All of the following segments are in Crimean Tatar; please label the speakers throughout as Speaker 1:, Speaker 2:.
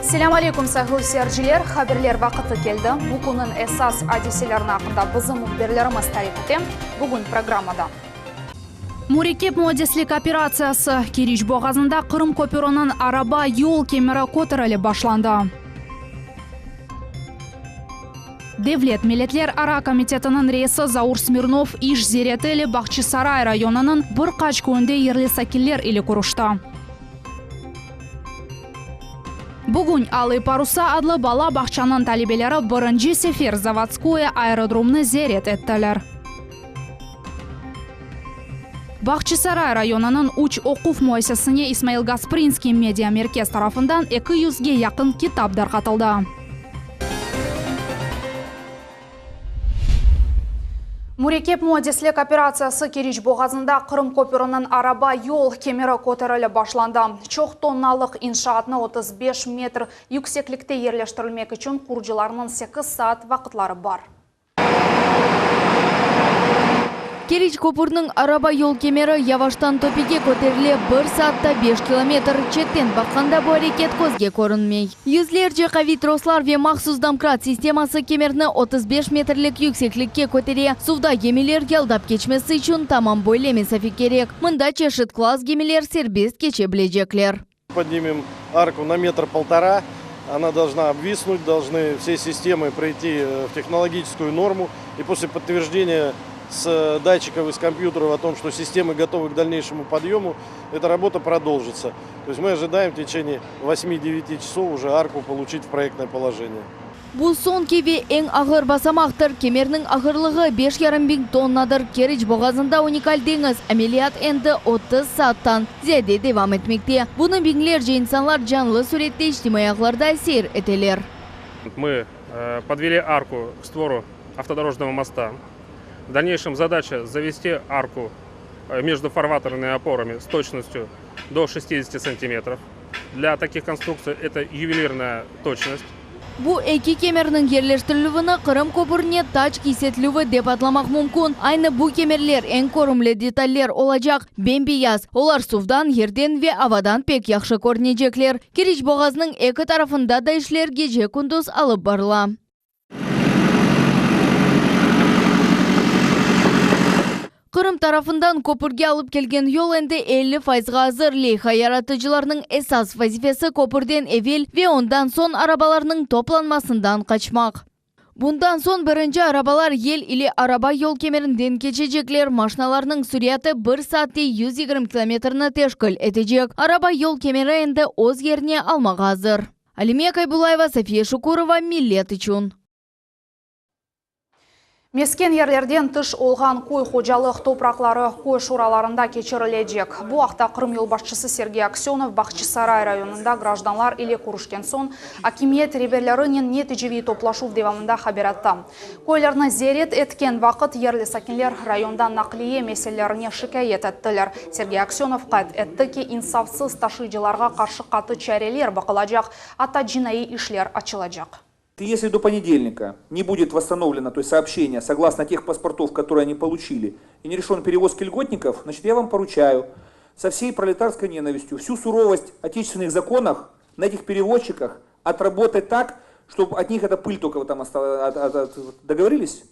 Speaker 1: Selâm aleyküm, sayğılı seyirciler! Haberler vaqıtı keldi. Bu künniñ esas adiselerini aqqında bizim mühbirlerimiz tarif ete. Bugün programmada. Mürekkep müendislik operatsiyası, Keriç boğazında Qırım köpüriniñ araba yol kemeri köterilip başlandı. Devlet milletlerara komitetiniñ reisi Zaur Smirnov iş ziyareti ile Bağçasaray rayonınıñ bir qaç köyünde yerli sakinler ile körüşti. Bugün Alıy parusa adlı bala bağçanıñ talebeleri birinci sefer Zavodskoye aerodromnı ziyaret ettiler. Bağçasaray rayonınıñ üç oquv müessesine İsmail Gasprinskiy media-merkez tarafından eki yüzge yaqın kitap darqatıldı. Mürekkep müendislik operatsiyası Keriç boğazında Qırım köpüriniñ araba yol kemeri köterilip başlandı. Çoq tonnalıq inşaatnı 35 metr yükseklikte yerleştirilmek içün qurucılarnıñ sekiz saat vaqıtları bar.
Speaker 2: Keriç köpürniñ araba yol kemeri yavaştan töpege köterile, bir saatta beş kilometr. Çetten baqqanda bu areket közge körünmey. Yüzlerce qaviy troslar ve mahsus domkrat sisteması kemerni 35 metrlik yükseklikke kötere. Suvda gemiler yaldap keçmesi içün tamam böyle mesafe kerek. Mında çeşit klass gemiler serbest keçe bilecekler.
Speaker 3: Podnimem arku na metr poltora, ona должна obvisnut, должны все sistemы prойти в tehnologiçeskuyu normu i posle podtverjdeniya s datçikov i s kompyuterov o tom, çto sistemı gotovı k dalneyşemu podyemu, eta rabota prodolžitsâ. To est mı ojidaem v teçeniye vosmi-deviti çasov uje arku poluçit v proyektnoye položeniye.
Speaker 2: Bu soñki ve eñ ağır basamaqtır. Kemerniñ ağırlığı beş yarım biñ tonnadır. Keriç boğazında unikal deñiz ameliyat endi 30 saattan ziyade devam etmekte. Bunı biñlerce insanlar canlı sürette içtimaiy ağlarda seyir eteler.
Speaker 4: Mı podveli arku k stvoru avtodorojnogo mosta. V dalneyşem zadaça, zavesti arku mejdu farvatornımi oporami s toçnostyu do şestidesяti santimetrov. Dlâ takih konstruktsiy eto yuvelirnaya toçnost.
Speaker 2: Bu eki kemerniñ yerleştirilüvini Qırım köpürine tac kiysetilüvi dep adlamaq mümkün. Aynı bu kemerler eñ körümli detaller olacaq, bem-beyaz, olar suvdan, yerden ve avadan pek yahşı körünecekler. Keriç boğazınıñ eki tarafında da işler gece-kündüz alıp barıla. Qırım tarafından köpürge alıp kelgen yol endi 50 fayızğa azır. Leyha yaratıcılarınıñ esas vazifesi köpürden evel ve ondan soñ arabalarnıñ toplanmasından qaçmaq. Bundan soñ birinci arabalar yel ile araba yol kemerinden keçecekler, maşinalarnıñ süriyatı bir saatte 120 kilometrni teşkil etecek. Araba yol kemeri endi öz yerine almağa azır. Alime Kaybulayeva, Safiye Şukurova, Millet içün.
Speaker 1: Mesken yerlerden tış olğan köy hocalıq topraqları köy şuralarında keçirilecek. Bu aqta Qırım yolbaşçısı Sergey Aksönov Bağçasaray rayonında grajdanlar ile körüşken soñ akimiyet reberlerinen neticeviy toplaşuv devamında haber etti. Köylerni ziyaret etken vaqıt yerli sakinler rayonda naqliye meselelerine şikâyet ettiler. Sergey Aksönov qayd etti ki, insafsız taşıyıcılarğa qarşı qatı çareler baqılacaq, atta cinaiy işler açılacaq.
Speaker 5: Если до понедельника не будет восстановлено, то есть сообщение, согласно тех паспортов, которые они получили, и не решен перевозки льготников, значит, я вам поручаю со всей пролетарской ненавистью всю суровость отечественных законов на этих перевозчиках отработать так, чтобы от них эта пыль только вот там осталась. От, от, от, договорились?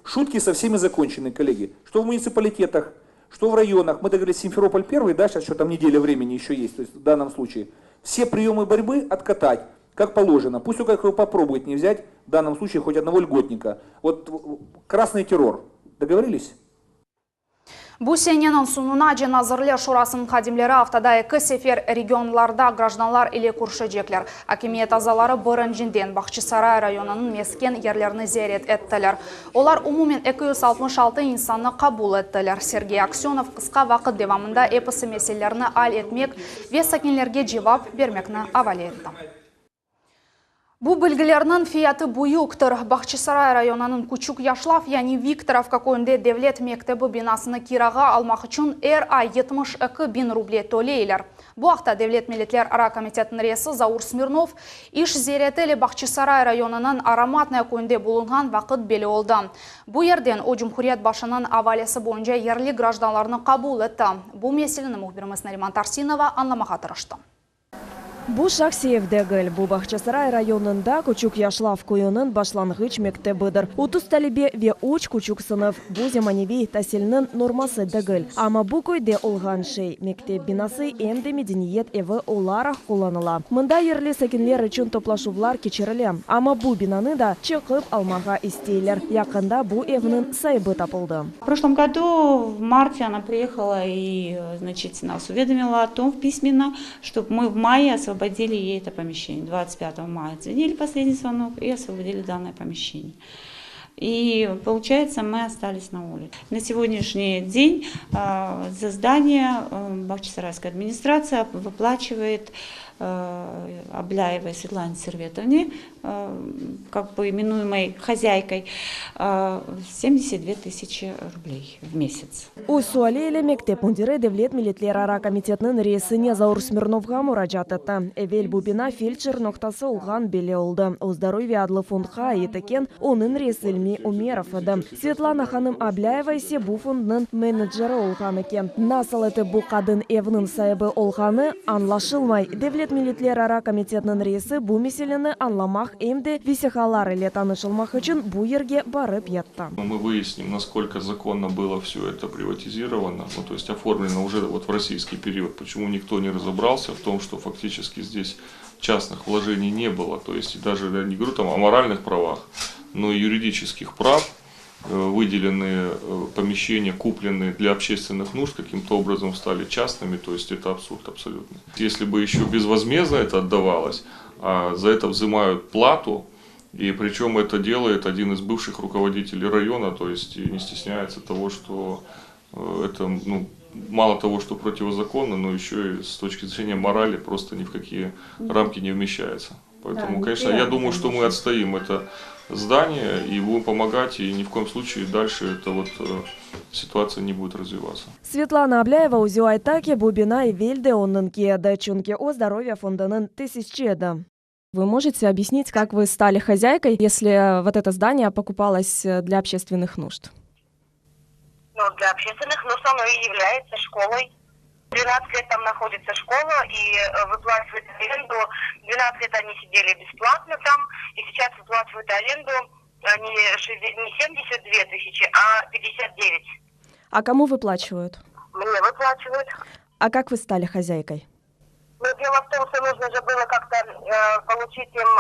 Speaker 5: Шутки со всеми закончены, коллеги. Что в муниципалитетах, что в районах. Мы договорились, Симферополь первый, да, сейчас еще там неделя времени еще есть, то есть в данном случае. Все приемы борьбы откатать, как положено. Пусть только попробует не взять в данном случае хоть одного льготника. Вот красный террор. Договорились?
Speaker 1: Bu seneniñ soñunace Nazirler Şurasınıñ hadimleri aftada eki sefer regionlarda grajdanlar ile körüşecekler. Akimiyet azaları birincinden Bağçasaray rayonınıñ mesken yerlerini ziyaret ettiler. Olar umumen 266 insannı qabul ettiler. Sergey Aksönov qısqa vaqıt devamında episi meselelerni al etmek ve sakinlerge cevap bermekni avale etti. Bu bilgilerniñ fiyatı büyüktir. Bağçasaray rayonınıñ Küçük Yaşlav, yani Viktorovka köyünde devlet mektebi binasını kirağa almaq içün er ay 72 biñ ruble töleyler. Bu aqta Devlet milletlerara komitetiniñ reisi Zaur Smirnov iş ziyareti ile Bağçasaray rayonınıñ Aromatnaya köyünde bulunğan vaqıt belli oldı. Bu yerden o cumhuriyet başınıñ avalesi boyunca yerli grajdanlarnı qabul etti. Bu meseleni mühbirimiz Nariman Tarsinova añlamağa tırıştı.
Speaker 6: Bu şahsiy ev degil, bu Bağçasaray rayonında Küçük Yaşlav köyüniñ başlanğıç mektebidir. 30 talebe ve üç küçük sınıf, bu zemaneviy tasilniñ norması degil. Amma bu köyde olğan şey, mektep binası em de medeniyet evi olaraq qullanıla. Mında yerli sakinler içün toplaşuvlar keçirile. Amma bu binanı da çıqıp almağa isteyler. Yaqında bu evniñ saibi tapıldı.
Speaker 7: В прошлом году в марте она приехала и, значит, нас уведомила о том письменно, чтобы мы в мае освободили ей это помещение. 25 мая отзвонили последний звонок и освободили данное помещение. И получается, мы остались на улице. На сегодняшний день за здание Бахчисарайская администрация выплачивает Абляевой Светлане Серветовне, как бы именуемой хозяйкой, 72 тысячи рублей в месяц.
Speaker 6: Öz suali ile mektep müdiri Devlet milletlerara komitetiniñ reisine Zaur Smirnovğa muracaat etti. Evel bu bina feldşer noqtası olğan belli oldı. O Zdorovye adlı fondqa ait eken, onıñ reisi İlmi Ümerov edi. Svetlana hanım Ablâyeva ise bu fondnıñ meneceri olğan eken. Nasıl etip bu qadın evniñ saibi olğanı añlaşılmay. Devlet milletlerara komitetiniñ reisi bu meseleni añlamaq em de vesiqalar ile tanış olmaq içün bu yerge barıp yetti.
Speaker 8: Мы выясним, насколько законно было все это приватизировано, ну, то есть оформлено уже вот в российский период, почему никто не разобрался в том, что фактически здесь частных вложений не было, то есть даже я не говорю там о моральных правах, но и юридических прав, выделенные помещения, купленные для общественных нужд, каким-то образом стали частными, то есть это абсурд абсолютно. Если бы еще безвозмездно это отдавалось, а за это взимают плату, и причем это делает один из бывших руководителей района, то есть и не стесняется того, что это, ну, мало того, что противозаконно, но еще и с точки зрения морали просто ни в какие рамки не вмещается. Поэтому,
Speaker 7: Да,
Speaker 8: конечно, я
Speaker 7: неприятно,
Speaker 8: думаю, что мы
Speaker 7: конечно.
Speaker 8: отстоим это здание и будем помогать, и ни в коем случае дальше эта вот ситуация не будет развиваться.
Speaker 6: Svetlana Ablâyeva özü ayta ki, bu bina evel de onıñki edi, çünki o Здоровье fondunıñ tesisçi edi.
Speaker 9: Вы можете объяснить, как вы стали хозяйкой, если вот это здание покупалось для общественных нужд?
Speaker 10: Ну, для общественных нужд оно и является школой. 12 лет там находится школа и выплачивает аренду. 12 лет они сидели бесплатно там, и сейчас выплачивают аренду не 72 тысячи, а 59.
Speaker 9: А кому выплачивают?
Speaker 10: Мне выплачивают.
Speaker 9: А как вы стали хозяйкой?
Speaker 10: Ну, дело в том, что нужно же было как-то получить им,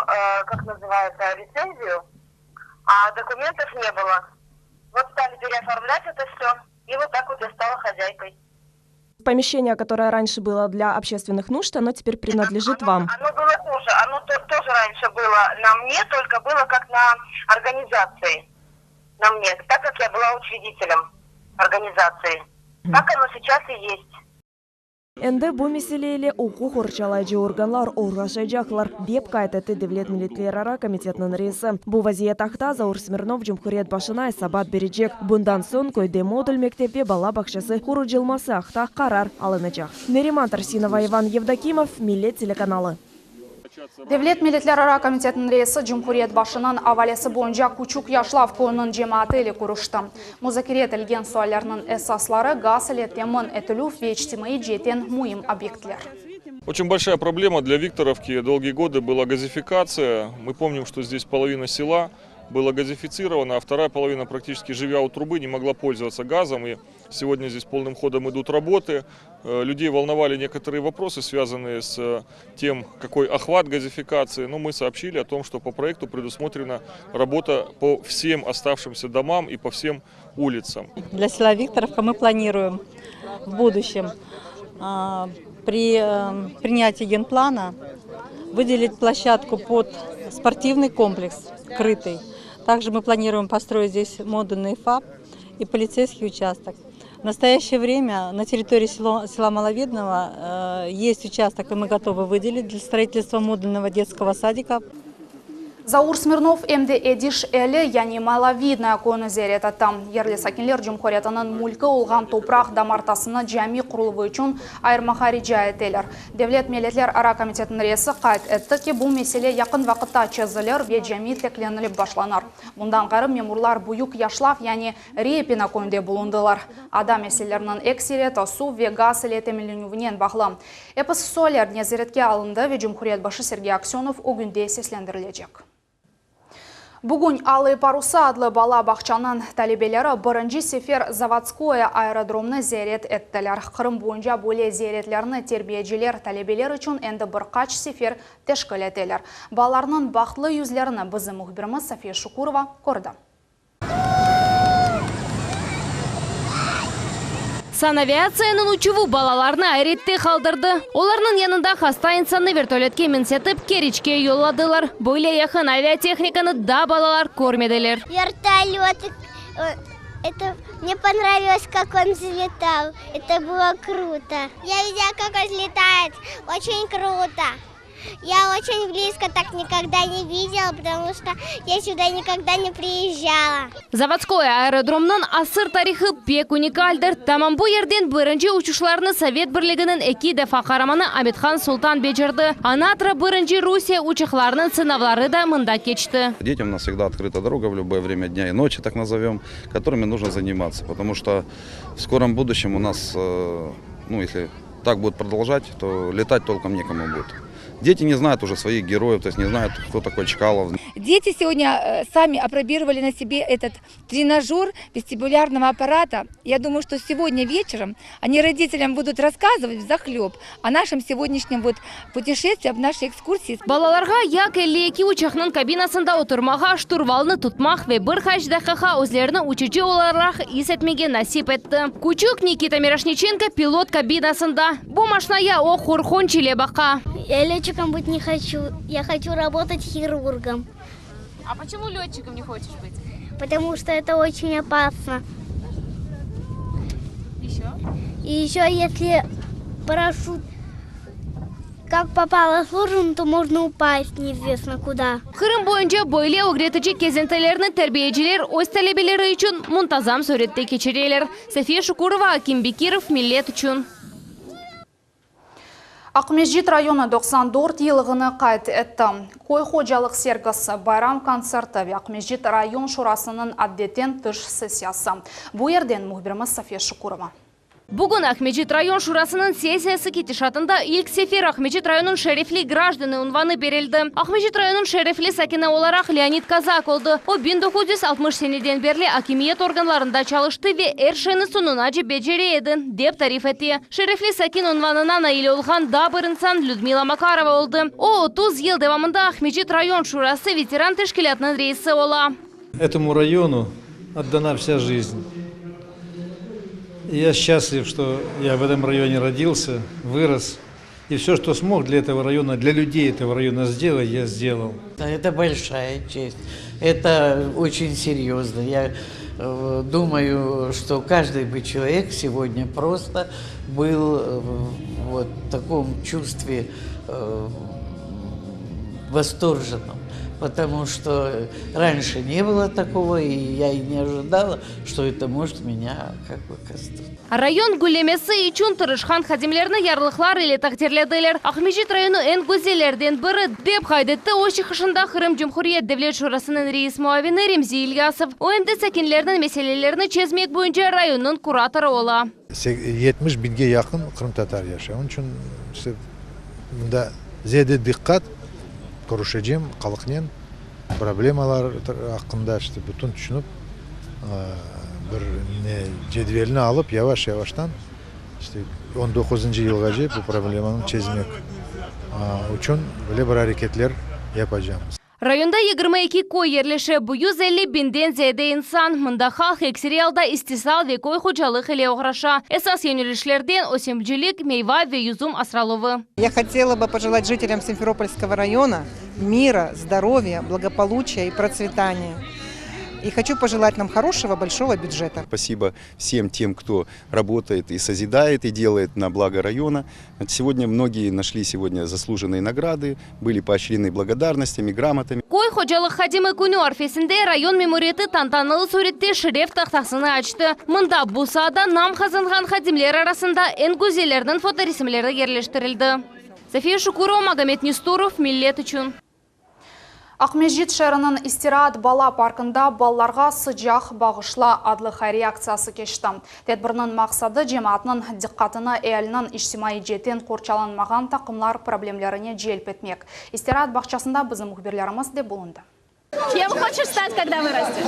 Speaker 10: как называется, лицензию, а документов не было. Вот стали переоформлять это все, и вот так вот я стала хозяйкой.
Speaker 9: Помещение, которое раньше было для общественных нужд, оно теперь принадлежит
Speaker 10: Оно,
Speaker 9: вам.
Speaker 10: оно было тоже, оно тоже раньше было на мне, только было как на организации. На мне, так как я была учредителем организации. Так оно сейчас и есть.
Speaker 6: Endi bu mesele ile uquq qorçalayıcı organlar oğraşacaqlar, dep qayd etti Devlet milletlerara komitetiniñ reisi. Bu vaziyet aqta Zaur Smirnov cumhuriyet başına esabat berecek. Bundan soñ köyde modul mektep ve bala bağçası qurucılması aqta qarar alınacaq. Neriman Tarsinova, Ivan Yevdokimov, Millet telekanalı.
Speaker 1: Devlet milletlerara komitetiniñ reisi Cumhuriyet başınıñ avalesi boyunca Küçük Yaşlav köyüniñ cemaatı ile körüşti. Muzakere etilgen suallerniñ esasları gaz ile temin etilüv ve içtimaiy ceetten müim obyektler.
Speaker 8: Очень большая проблема для Викторовки долгие годы была газификация. Мы помним, что здесь половина села была газифицирована, а вторая половина, практически живя у трубы, не могла пользоваться газом. И сегодня здесь полным ходом идут работы. Людей волновали некоторые вопросы, связанные с тем, какой охват газификации. Но мы сообщили о том, что по проекту предусмотрена работа по всем оставшимся домам и по всем улицам.
Speaker 11: Для села Викторовка мы планируем в будущем при принятии генплана выделить площадку под спортивный комплекс крытый. Также мы планируем построить здесь модульный ФАП и полицейский участок. В настоящее время на территории села Маловидного есть участок, и мы готовы выделить для строительства модульного детского садика.
Speaker 1: Zaur Smirnov em de Ediş Eli, yani Malovidnoye köyüni ziyaret etti. Yerli sakinler cumhuriyetiniñ mülki olğan topraq damartasını cami quruluvı içün ayırmağa rica eteler. Devlet milletlerara komitetiniñ reisi qayd etti ki, bu mesele yaqın vaqıtta çezilir ve cami teklenilip başlanır. Bundan ğayrı, memurlar Büyük Yaşlav, yani Repino köyünde bulundılar. Ada meseleleriniñ ekseriyeti suv ve gaz ile teminlenüvinen bağlı. Episi sualler nezaretke alındı ve cumhuriyet başı Sergey Aksönov ögünde seslendirilecek. Bugün Alıy parusa adlı bala bağçanıñ talebeleri birinci sefer Zavodskoye aerodromnı ziyaret ettiler. Qırım boyunca böyle ziyaretlerni terbiyeciler talebeler içün endi bir qaç sefer teşkil eteler. Balalarnıñ bahtlı yüzlerini bizim mühbirimiz Safiye Şukurova kördi.
Speaker 2: Sanaviatsiyanıñ uçuvı balalarnı ayrette qaldırdı. Olarnıñ yanında hasta insannı vertolötke minsetip, Keriçke yolladılar. Böyle yaqın aviatehnikanı daa balalar körmediler.
Speaker 12: Vertolöt, это мне понравилось, как он взлетал, это было круто. Я видела, как он взлетает, очень круто. Я очень близко так никогда не видела, потому что я сюда никогда не приезжала.
Speaker 2: Zavodskoye aerodromnıñ asır tarihı pek unikaldir. Tamam bu yerden birinci uçuşlarnı Sovet Birliginiñ eki defa qaramanı Amethan Sultan becerdi. Anatra birinci Rusiye uçaqlarınıñ sınavları da mında keçti.
Speaker 13: Детям у нас всегда открыта дорога в любое время дня и ночи, так назовем, которыми нужно заниматься, потому что в скором будущем у нас, ну, если так будут продолжать, то летать толком некому будет. Дети не знают уже своих героев, то есть не знают, кто такой Чкалов.
Speaker 14: Дети сегодня э, сами опробировали на себе этот тренажер вестибулярного аппарата. Я думаю, что сегодня вечером они родителям будут рассказывать взахлеб о нашем сегодняшнем вот путешествии, об нашей экскурсии.
Speaker 2: Balalarğa Yak 52 uçaqnıñ kabinasında oturmağa, şturvalnı tutmaq ve bir qaç daqiqa özlerini uçucı olaraq is etmege nasip etti. Küçük Nikita Miroşniçenko pilot kabinasında. Bu maşnaya o qorqunç ile baqa.
Speaker 12: Я летчиком быть не хочу. Я хочу работать хирургом.
Speaker 2: А почему летчиком не хочешь быть?
Speaker 12: Потому что это очень опасно.
Speaker 2: Еще?
Speaker 12: И еще если парашют как попало сложен, то можно упасть неизвестно куда.
Speaker 2: Qırım boyunca böyle ögretici kezintilerni terbiyeciler öz talebeleri içün muntazam sürette keçireler. Safiye Şukurova, Akim Bekirov, Millet içün.
Speaker 1: Aqmescit rayonı 94 yıllığını qayd etti. Köy hocalıq sergisi, bayram kontserti ve Aqmescit rayon şurasınıñ adetten tış sessiyası. Bu yerden mühbirimiz Safiye Şukurova.
Speaker 2: Bugün Aqmescit rayon şurasınıñ sessiyası ketişatında ilk sefer Aqmescit rayonınıñ şerefli grajdanı unvanı berildi. Aqmescit rayonınıñ şerefli sakini olaraq Leonid Kozak oldı. O, 1960 seneden berli akimiyet organlarında çalıştı ve er şeyni soñunace becere edi, dep tarif ete. Şerefli sakin unvanına nail olğan daa bir insan Lüdmila Makarova oldı. O, 30 yıl devamında Aqmescit rayon şurası veteran teşkilâtınıñ reisi ola.
Speaker 15: Этому району отдана вся жизнь. И я счастлив, что я в этом районе родился, вырос. И все, что смог для этого района, для людей этого района сделать, я сделал.
Speaker 16: Это большая честь. Это очень серьезно. Я э, думаю, что каждый бы человек сегодня просто был э, вот в таком чувстве э, восторженном потому что раньше не было такого, и я и не ожидала, что это может меня как бы коснуться.
Speaker 2: Rayon güllemesi içün tırışqan hadimlerni yarlıqlar ile taqdirlediler. Aqmescit rayonı eñ güzellerden biri, dep qayd etti öz çıqışında Qırım Cumhuriyet Devlet Şurasınıñ reis muavini Remzi İlyasov. O endi sakinlerniñ meselelerini çezmek boyunca rayonnıñ kuratorı ola.
Speaker 17: 70 biñge yaqın qırımtatar yaşay. Onıñ içün işte mında ziyade diqqat körüşecem halqnen problemalar aqqında işte bütün tüşünip bir ne cedvelni alıp yavaş yavaştan işte on doquzıncı yılğace bu problemanı çezmek içün böyle bir areketler yapacamız.
Speaker 2: Rayonda 22 köy yerleşe, bu 150 biñden ziyade insan. Mında halq ekseriy alda istisal ve köy hocalıq ile oğraşa. Esas yönelişlerden ösemcilik, meyva ve yüzüm asraluvı.
Speaker 18: Я хотела бы пожелать жителям Симферопольского района мира, здоровья, благополучия и процветания. И хочу пожелать нам хорошего большого бюджета.
Speaker 19: Спасибо всем тем, кто работает и созидает, и делает на благо района. Сегодня многие нашли сегодня заслуженные награды, были поощрены благодарностями, грамотами.
Speaker 20: Köy hocalıq hadimi künü arfesinde rayon memuriyeti tantanalı sürette şeref tahtasını açtı. Mında bu saada nam qazanğan hadimler arasında eñ güzellerniñ fotoresimleri yerleştirildi. Safiye Şukurova, Magomed Nestorov, Millet içün.
Speaker 1: Aqmescit şeeriniñ İstiraat bala parkında Balalarğa sıcaq bağışla adlı hayriye aktsiyası keçti. Tedbirniñ maqsadı, cemaatnıñ diqqatını ealiniñ içtimaiy ceetten qorçalanmağan taqımlar problemlerine celp etmek. İstiraat bağçasında bizim mühbirlerimiz de bulundı.
Speaker 21: Kem hoçeş stat, kogda vırasteş?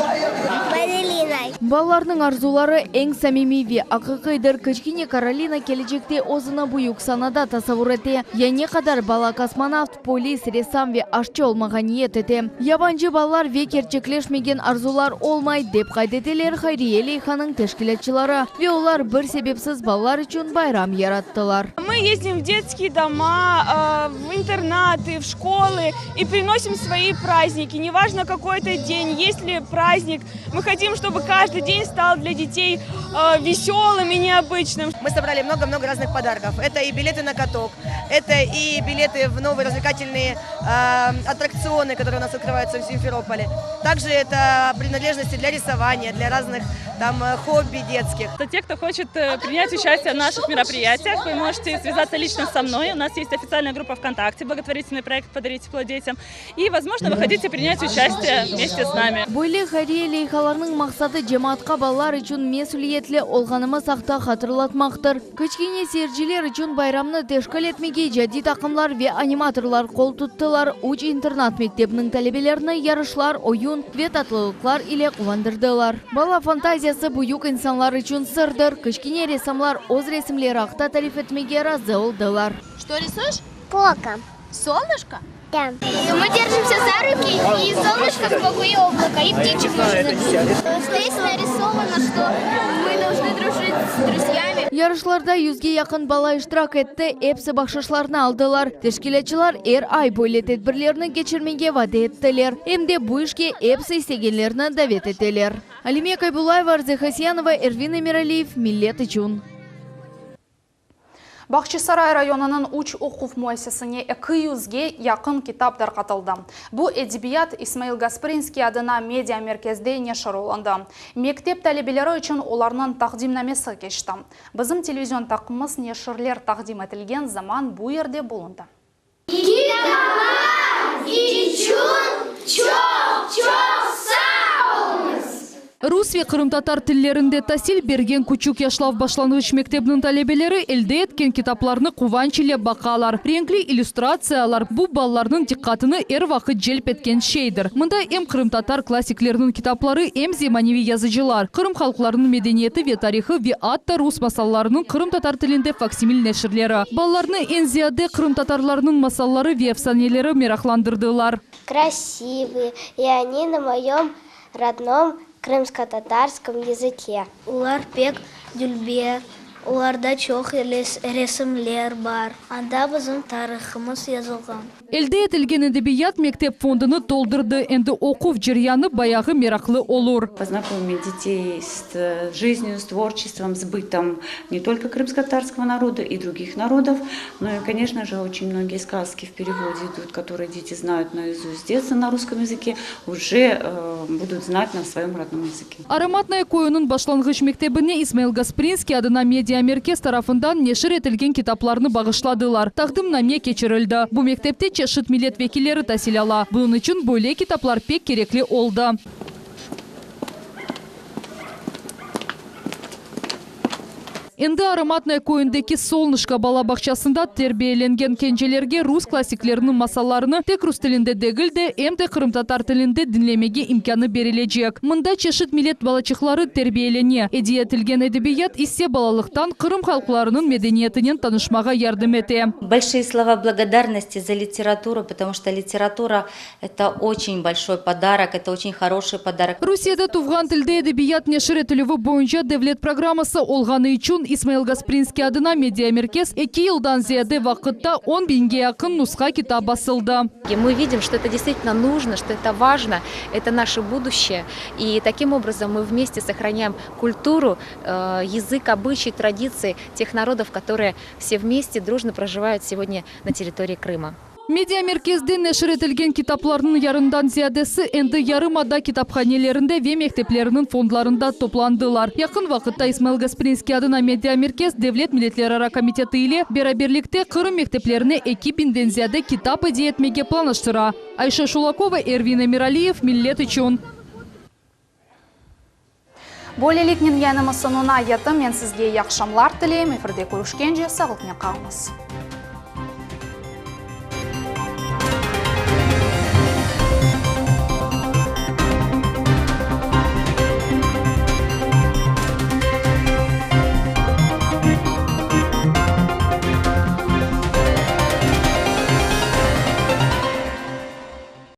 Speaker 12: Balerinay.
Speaker 2: Balalarnıñ arzuları eñ samimiy ve aqiqiydir. Kiçkene Karolina kelecekte özüni büyük sanada tasavur ete. Ya ne qadar bala kosmonavt, polis, ressam ve aşçı olmağa niyet ete. Yabancı balalar ve kerçekleşmegen arzular olmay, dep qayd eteler hayriye leyhanıñ teşkilâtçıları. Ve olar bir sebepsiz balalar içün bayram yarattılar.
Speaker 22: Мы ездим в детские дома, в интернаты, в школы и приносим свои праздники. Неважно, какой это день, есть ли праздник. Мы хотим, чтобы каждый день стал для детей веселым и необычным.
Speaker 18: Мы собрали много-много разных подарков. Это и билеты на каток, это и билеты в новые развлекательные аттракционы, которые у нас открываются в Симферополе. Также это принадлежности для рисования, для разных там хобби детских.
Speaker 23: Это те, кто хочет принять участие в наших мероприятиях, вы можете связаться лично со мной. У нас есть официальная группа ВКонтакте, благотворительный проект «Подарить тепло детям». И, возможно, вы хотите принять участие вместе с нами.
Speaker 2: Böyle hayriye leyhalarnıñ maqsadı cemaatqa balalar içün mesüliyetli olğanımız aqta hatırlatmaqtır. Kiçkene seyirciler içün bayramnı teşkil etmege icadiy taqımlar ve animatorlar qol tuttılar, üç internat mektebiniñ talebelerini yarışlar, oyun ve tatlılıqlar ile quvandırdılar. Bala fantaziyası büyük insanlar içün sırdır. Kiçkene ressamlar öz resimleri aqta tarif etmege razı oldılar.
Speaker 21: Что рисуешь?
Speaker 12: Пока.
Speaker 21: Солнышко?
Speaker 12: Да. Мы держимся за руки, и солнышко сбоку, и облако, и птичек можно Здесь нарисовано, что мы должны дружить с друзьями.
Speaker 2: Yarışlarda yüzge yaqın bala iştirak etti, episi bahşışlarnı aldılar. Teşkilâtçılar er ay böyle tedbirlerni keçirmege vade ettiler. Em de bu işke episi istegenlerni davet eteler. Alime Kaybulayeva, Arze Hasyanova, Ervin Emiraliyev, Millet içün.
Speaker 1: Bağçasaray rayonınıñ üç oquv müessisesine 200ge yaqın kitap tarqatıldı. Bu edebiyat İsmail Gasprinskiy adına media merkezde neşir olundı. Mektep talebeleri içün olarnıñ taqdimnamesi keçti. Bizim televizion taqımımız neşirler taqdim etilgen zaman bu yerde bulundı.
Speaker 24: Kitaplar içün çoq çoq sağ oluñız!
Speaker 25: Rus ve qırımtatar tillerinde tasil bergen Küçük Yaşlav başlanğıç mektebiniñ talebeleri elde etken kitaplarnı quvanç ile baqalar. Renkli illüstratsiyalar, bu balalarnıñ diqqatını er vaqıt celp etken şeydir. Mında em qırımtatar klassikleriniñ kitapları, em zemaneviy yazıcılar, Qırım halqlarınıñ medeniyeti ve tarihı ve atta rus masallarınıñ qırımtatar tilinde faksimil neşirleri. Balalarnı eñ ziyade qırımtatarlarnıñ masalları ve efsaneleri meraqlandırdılar.
Speaker 12: Krasivые, и они на moyom rodnom krımsko-tatarskom yazıke. Olar pek dülber, olarda çoq resimler bar. Anda bizim tarihımız yazılğan.
Speaker 25: Elde etilgen edebiyat mektep fondunı toldurdı. Endi oquv ceryanı bayağı meraqlı olur.
Speaker 7: Познакомить детей с жизнью, с творчеством, с бытом не только крымско-татарского народа и других народов, но и, конечно же, очень многие сказки в переводе идут, которые дети знают наизусть с детства на русском языке, уже будут знать на своем родном языке.
Speaker 25: Aromatnoye köyüniñ başlanğıç mektebine İsmail Gasprinskiy adına media merkez tarafından neşir etilgen kitaplarnı bağışladılar. Taqdimname keçirildi. Bu mektepte çeşit millet vekilleri tasil ala. Bunıñ içün böyle kitaplar pek kerekli oldı. Endi Aromatnoye köyündeki Solnışko bala bağçasında terbiyelengen kencelerge rus klassikleriniñ masallarını tek rus tilinde degil de, em de qırımtatar tilinde diñlemege imkânı berilecek. Mında çeşit millet balaçıqları terbiyelene, ediye etilgen edebiyat ise balalıqtan Qırım halqlarınıñ medeniyetinen tanışmağa yardım ete.
Speaker 26: Большие слова благодарности за литературу, потому что литература это очень большой подарок, это очень хороший подарок.
Speaker 25: Rusiyede tuvğan tilde edebiyat neşir etilüvi boyunca devlet programması olğanı içün. İsmail Gasprinskiy adına mediamerkez eki yıldan ziyade vaqıtta on biñge yaqın nusha kitap basıldı.
Speaker 3: Мы видим, что это действительно нужно, что это важно, это наше будущее. И таким образом мы вместе сохраняем культуру, язык, обычаи, традиции тех народов, которые все вместе дружно проживают сегодня на территории Крыма.
Speaker 25: Mediamerkezde neşir etilgen kitaplarnıñ yarından ziyadesi endi yarımada kitaphanelerinde ve mektepleriniñ fondlarında toplandılar. Yaqın vaqıtta İsmail Gasprinskiy adına mediamerkez Devlet milletlerara komiteti ile beraberlikte Qırım mekteplerine eki biñden ziyade kitap ediye etmege planlaştıra. Ayşe Şulakova, Ervin Emiraliyev, Millet içün.
Speaker 1: Böyleliknen yayınımız soñuna yetti. Men sizge iyi aqşamlar tileyim. Efirde körüşkence, sağlıqnen qalıñız.